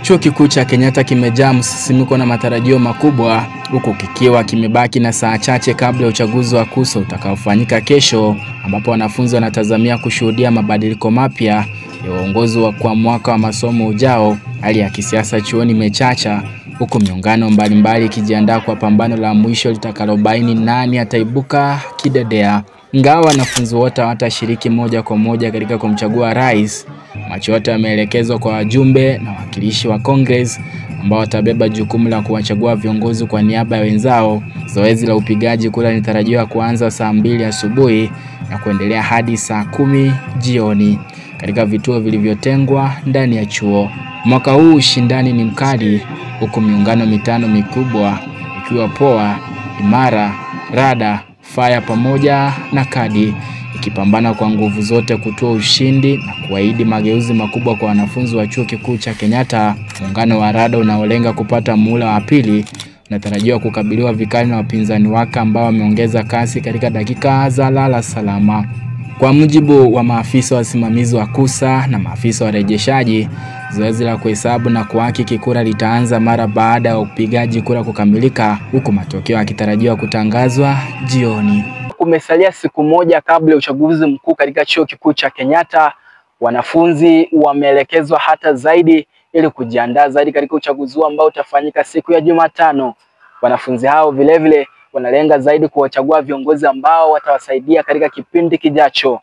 Chuo Kikuu cha Kenyatta kimejaa msisimko na matarajio makubwa, huku kikiwa kimebaki na saa chache kabla ya uchaguzi wa KUSA utakaofanyika kesho, ambapo wanafunzi wanatazamia kushuhudia mabadiliko mapya ya uongozi wa kwa mwaka wa masomo ujao. Hali ya kisiasa chuoni imechacha, huku miungano mbalimbali ikijiandaa kwa pambano la mwisho litakalobaini nani ataibuka kidedea. Ingawa wanafunzi wote hawatashiriki moja kwa moja katika kumchagua rais, macho yote yameelekezwa kwa wajumbe na wawakilishi wa Congress ambao watabeba jukumu la kuwachagua viongozi kwa niaba ya wenzao. Zoezi la upigaji kura linatarajiwa kuanza saa 2 asubuhi na kuendelea hadi saa 10 jioni katika vituo vilivyotengwa ndani ya chuo. Mwaka huu ushindani ni mkali, huku miungano mitano mikubwa ikiwa POA, Imara, Rada, Fire pamoja na Kadi ikipambana kwa nguvu zote kutoa ushindi na kuahidi mageuzi makubwa kwa wanafunzi wa Chuo Kikuu cha Kenyatta. Muungano wa Rada unaolenga kupata muhula wa pili unatarajiwa kukabiliwa vikali na wapinzani wake ambao wameongeza kasi katika dakika za lala salama. Kwa mujibu wa maafisa wasimamizi wa KUSA na maafisa warejeshaji, zoezi la kuhesabu na kuhakiki kura litaanza mara baada ya upigaji kura kukamilika, huku matokeo yakitarajiwa kutangazwa jioni. Kumesalia siku moja kabla ya uchaguzi mkuu katika Chuo Kikuu cha Kenyatta. Wanafunzi wameelekezwa hata zaidi ili kujiandaa zaidi katika uchaguzi huo ambao utafanyika siku ya Jumatano. Wanafunzi hao vilevile wanalenga zaidi kuwachagua viongozi ambao watawasaidia katika kipindi kijacho.